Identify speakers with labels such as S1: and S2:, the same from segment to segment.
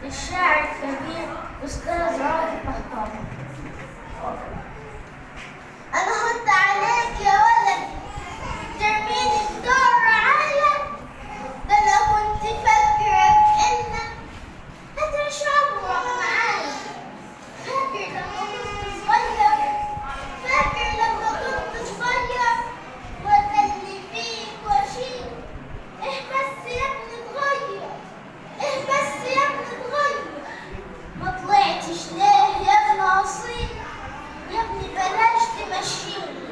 S1: للشاعر الكبير أستاذ راضي طهطاوي. أنا هنت عليك يا ولدي ترميني في دار رعاية، ده أنا كنت فاكرك إنك هتعيش عمرك معايا. فاكر لما كنت صغير، فاكر لما كنت صغير وأدلي فيك وأشيل. إيه بس يا ابني اتغير، إيه بس يا ابني اتغير، ما طلعتش ليه يا ابن أصيل؟ يا ابني بلاش تمشيني،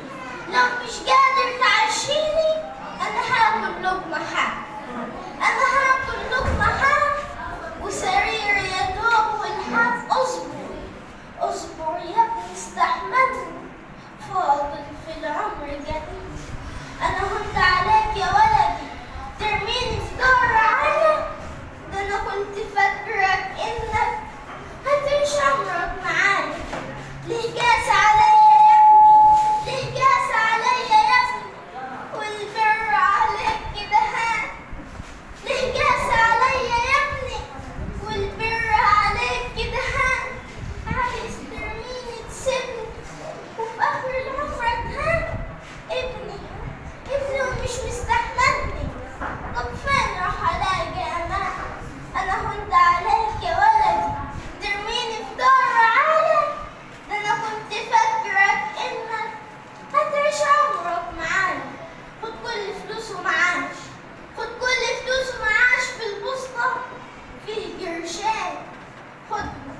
S1: لو مش قادر تعشيني أنا هاكل لقمة حاف، أنا هاكل لقمة حاف وسريري يا دوب والحاف. اصبر اصبر يا ابني استحملني، فاضل في العمر قليل. أنا هنت عليك يا ولدي ترميني في دار رعاية، ده أنا كنت فاكرك إنك هتعيش عمرك معايا. ليه جاس عليا يا ابني، ليه جاس عليا يا ابني، والبر عليك كده هان. ليه جاس عليا يا ابني والبر عليك كده هان، عايز ترميني تسيبني وفي آخر العمر اتهان. ابني ابني ومش مستحملني، طب فين راح الاقي امان؟ انا هنت عليك يا ولدي ترميني في دار رعاية، ده انا كنت فاكرك انك هتعيش عمرك معايا. خد كل فلوسه معاش، خد كل فلوسه معاش، في البوسطة فيه قرشين، خدهم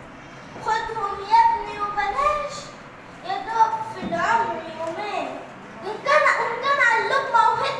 S1: خدهم يا ابني وبلاش، يا دوب في العمر يومين. وإن كان على اللقمة وهدمة